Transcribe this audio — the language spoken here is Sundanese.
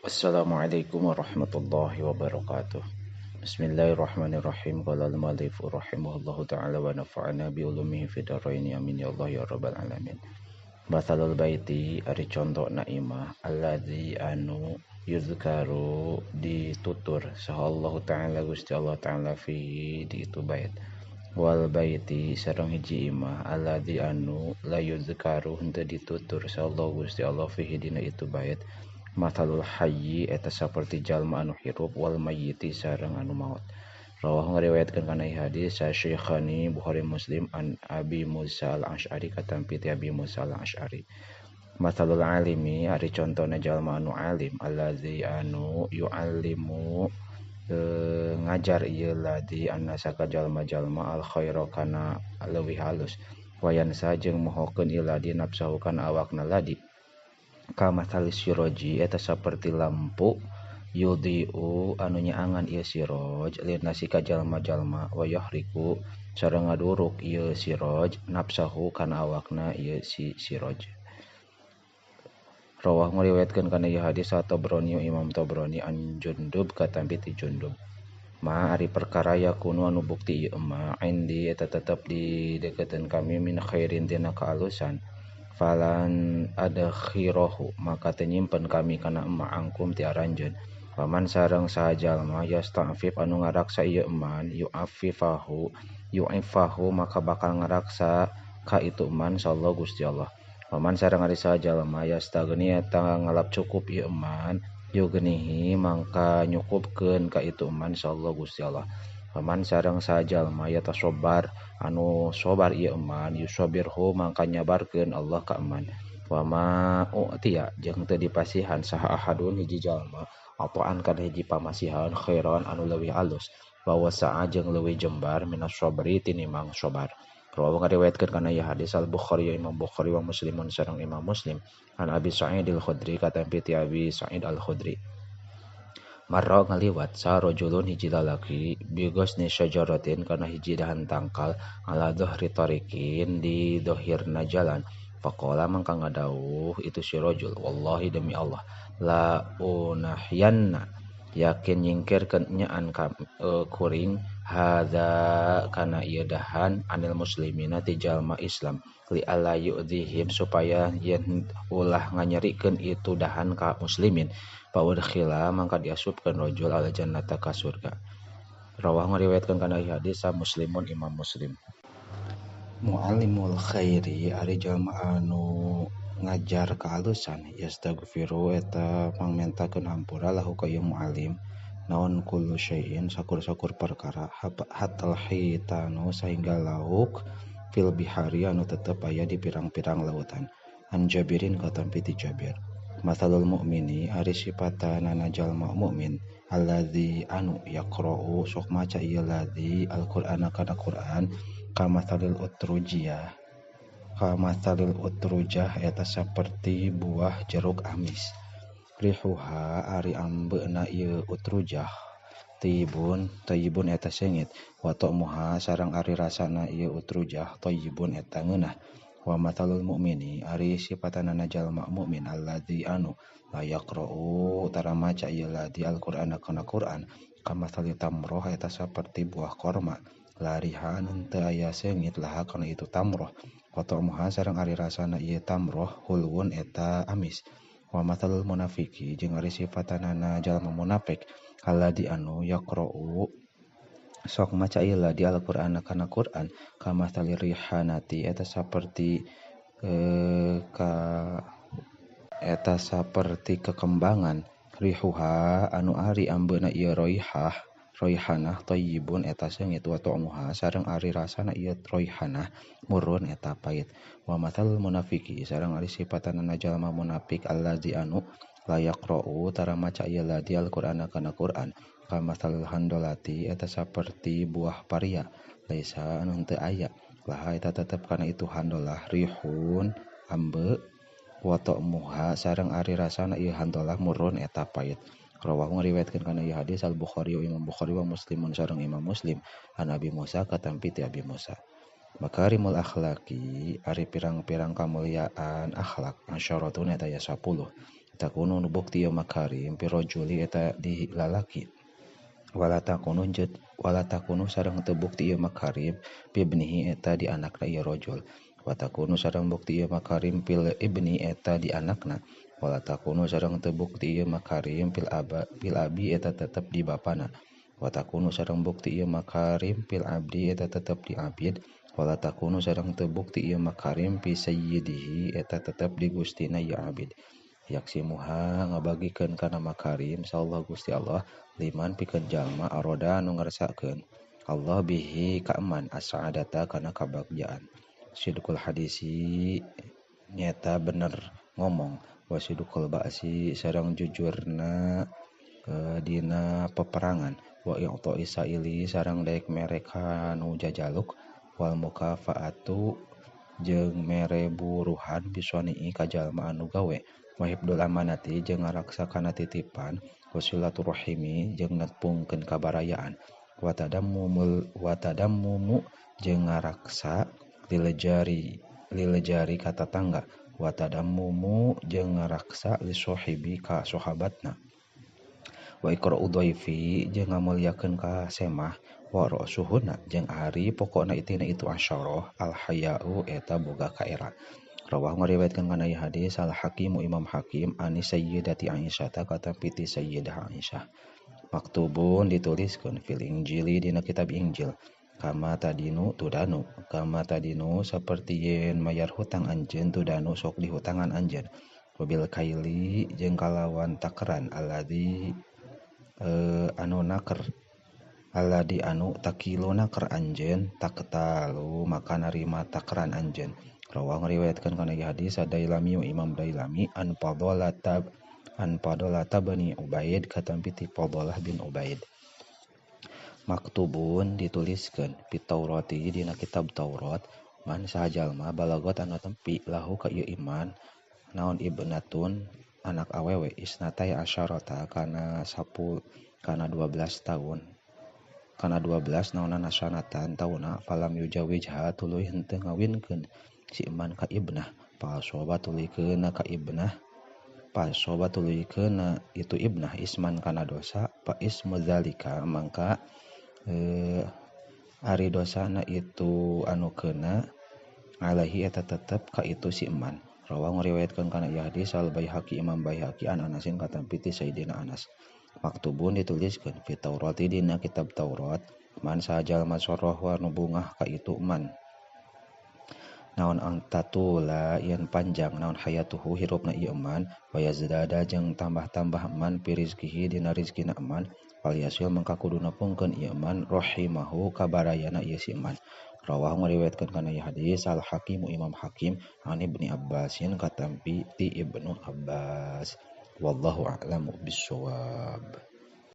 Assalamualaikum warahmatullahi wabarakatuh. Bismillahirrahmanirrahim. Qala al-mu'allif rahimahullahu ta'ala wa nafa'ana bi ulumihi fid dharain. Amin ya Allah ya rabbal alamin. Mathalul baiti ari contona imah alladzi anu yuzkaru ditutur saha Allah ta'ala Gusti Allah ta'ala fi di itu bait. Wal baiti sareng hiji imah alladzi anu la yuzkaru henteu ditutur saha Allah Gusti Allah fihi dina itu bait. Mathalul hayyi eta saperti jalma anu hirup wal mayyiti sareng anu maot. Rawahu ngariwayatkeun kana hadis Syekhani Bukhari Muslim an Abi Musa al-Asy'ari katampi ti Abi Musa al-Asy'ari. Mathalul alimi ari contona jalma anu alim allazi anu yu'allimu ngajar ieu ladzi annasa ka jalma-jalma al khaira kana leuwih halus wayansa jeung mohokeun ieu ladzi nafsahu kana awakna ladzi. Kamathali siroji eta saperti lampu yudhi'u anu nyaangan ieu siroj linasi ka jalma-jalma wa yahriku sareng ngaduruk ieu siroj nafsahu kana awakna ieu si siroj. Rawah ngariwayatkeun kana ieu hadis Tabrani Imam Tabrani an Jundub katampi ti Jundub. Ma ari perkara yakunu anu bukti ieu ma indi eta tetep di deketan kami min khairin tina kaalusan. Falan adkhirahu maka teu nyimpen kami kana emak angkum ti aranjeun. Paman sareng saha jalma yasta'fif anu ngaraksa ieu eman yu'affifahu yu'ifahu maka bakal ngaraksa ka itu eman sallallahu Gusti Allah. Paman sareng ari saha jalma yastagni eta ngalap cukup ieu eman yugnihi mangka nyukupkeun ka itu eman sallallahu Gusti Allah. Paman sareng saha jalma yatasobar anu sobar ieu eman yusabirhu mangka nyabarkeun Allah ka eman. Wa ma u'tiya jeung teu dipasihan saha ahadun hiji jalma atoan kana hiji pamasihan khairan anu leuwih alus wa wasa'a jeung leuwih jembar minas sabri tinimang sobar. Rawahu ngariwayatkeun kana ieu hadis Al Bukhari Imam Bukhari wa Muslimun sareng Imam Muslim an Abi Sa'id Al Khudri katampi ti Abi Sa'id Al Khudri. Marra ngaliwat sarojulun hiji lalaki bigosni syajaratin kana hiji dahan tangkal ala dhahri tariqin di dohirna jalan. Faqala mangka ngadawuh itu si rajul wallahi demi Allah la unahyanna yakin nyingkirkeun nyaan kuring hadza kana ieu dahan anil muslimina ti jalma Islam li alla yu'dhihim supaya yen ulah nganyerikeun itu dahan ka muslimin. Paudkhila mangka diasupkeun rajul al jannata ka surga. Rawah ngariwayatkeun kana hadis Muslimun Imam Muslim. Muallimul khairi ari jalma anu ngajar kaalusan yastaghfiru eta pangmentakeun hampura lahu ka ieu muallim naon kullu syai'in sakur-sakur perkara hatal hitanu sahingga lauk fil bihari anu tetep aya di pirang-pirang lautan. An Jabirin katampi ti Jabir. Mathalul mu'mini ari sipatanana jalma mukmin alladzi anu yaqra'u sok maca ieu ladzi al-Qur'ana kana Qur'an kamathalil utrujiyah kamathalil utrujah eta saperti buah jeruk amis rihuha ari ambeuna ieu utrujah thayyibun thayyibun eta sengit wa ta'muha sareng ari rasana ieu utrujah thayyibun eta ngeunah. Wa mathalul mu'mini ari sipatanana jalma mukmin alladzi anu la yaqra'u tara maca ieu ladzi al-Qur'ana kana Qur'an kamathali tamroh eta saperti buah korma larihan henteu aya seungit laha kana itu tamroh wa ta'muha sareng ari rasana ieu tamroh hulwun eta amis. Wa mathalul munafiki jeung ari sipatanana jalma munafik alladzi anu yaqra'u sok maca ieu di Al-Qur'an kana Qur'an kamathali rihanati eta saperti eta saperti kekembangan rihuha anu ari ambeuna ieu roihah roihanah thayyibun eta seungit wa ta'muha sareng ari rasana ieu roihanah murun eta pait. Wa mathalul munafiki sareng ari sipatanana jalma munafik allazi anu la yaqra'u tara maca ieu di Al-Qur'an kana Qur'an kamathal handolati eta saperti buah paria laisa anu henteu aya laha eta tetep kana itu handolah rihun ambe wa ta'muha sareng ari rasana ieu handolah murun eta pait. Rawahu ngariwayatkeun kana ieu hadis Al Bukhari Imam Bukhari wa Muslimun sareng Imam Muslim an Abi Musa katampi ti Abi Musa. Makarimul akhlaqi ari pirang-pirang kamuliaan akhlak asyaratun eta ya 10. Takunu nu bukti ieu makarim fi rajuli eta di lalaki. Wala takunu wala takunu sareng teu bukti ieu makarim fi ibnihi eta di anakna ieu rajul. Wa takunu sareng bukti ieu makarim fil ibni eta di anakna. Wala takunu sareng teu bukti ieu makarim fil aba fil abi eta tetep di bapana. Wa takunu sareng bukti ieu makarim fil abdi eta tetep di abid. Wala takunu sareng teu bukti ieu makarim fi sayyidihi eta tetep di gustina ieu abid. Yaksimuha ngabagikeun kana makarim sahallah Gusti Allah liman pikeun jalma aroda anu ngarsakeun Allah bihi ka eman as-sa'adata kana kabagjaan. Sidqul hadisi nyata bener ngomong wa sidqul ba'si sareng jujurna dina peperangan wa i'ta isaili sareng daek mereka nu jajaluk wal mukafaatu jeung mere buruhan bisoni'i ka jalma anu gawe wa hibdul amanati jeung ngaraksa kana titipan wa silaturahimi jeung nepungkeun kabarayaan wa tadammumu jeung ngaraksa lilejari ka tatangga wa tadammumu jeung ngaraksa li sahibi ka sahabatna wa iqra'u dhaifi jeung ngamuliakeun ka semah wa ra'suhuna jeung ari pokona itina itu asyarah al haya'u eta boga kaera. Rawah ngariwayatkeun kana ieu hadis al Hakim Imam Hakim ani Sayyidati Aisyah ta katampi ti Sayyidah Aisyah. Maktubun dituliskeun fil Injili dina kitab Injil. Kama tadinu tudanu, kama tadinu saperti yen mayar hutang anjeun tudanu sok dihutangan anjeun. Wabil kaili jeung kalawan takeran alladzi anu naker alladzi anu takilu naker anjeun taktalu maka narima takeran anjeun. Rawah ngariwayatkeun kana ieu hadis Dailami Imam Dailami an Fadolata bani Ubaid katampi ti Fadalah bin Ubaid. Maktubun dituliskeun fi Taurati dina kitab Taurat man saha jalma balagot anu tempi lahu ka ieu iman naon ibnatun anak awewe isnatai asyarata kana 10 kana 12 tahun kana 12 naonan asanatan tauna falam yujawijha tuluy henteu ngawinkeun si iman ka ibnah pasoba tuluykeun ka ibnah pasoba tuluykeun itu ibnah isman kana dosa fa ismu zalika mangka ari dosana itu anu keuna alaihi eta tetep ka itu si iman. Rawah ngariwayatkeun kana ieu hadis al Baihaqi Imam Baihaqi an Anasin katampi ti Sayyidina Anas. Maktubun dituliskeun fi Taurati dina kitab Taurat man sajalma soroh wa nu bungah ka itu man naon antatula yen panjang naon hayatuhu hirupna ieu man wa yazdada jeung tambah-tambah man fi rizkihi dina rizkina man wal yasil mangka kudu nepungkeun ieu man rahimahu kabarayana ieu si man. Rawah ngariwayatkeun kana ieu hadis al Hakim Imam Hakim an Ibni Abbasin katampi ti Ibnu Abbas. Wallahu a'lamu bissawab.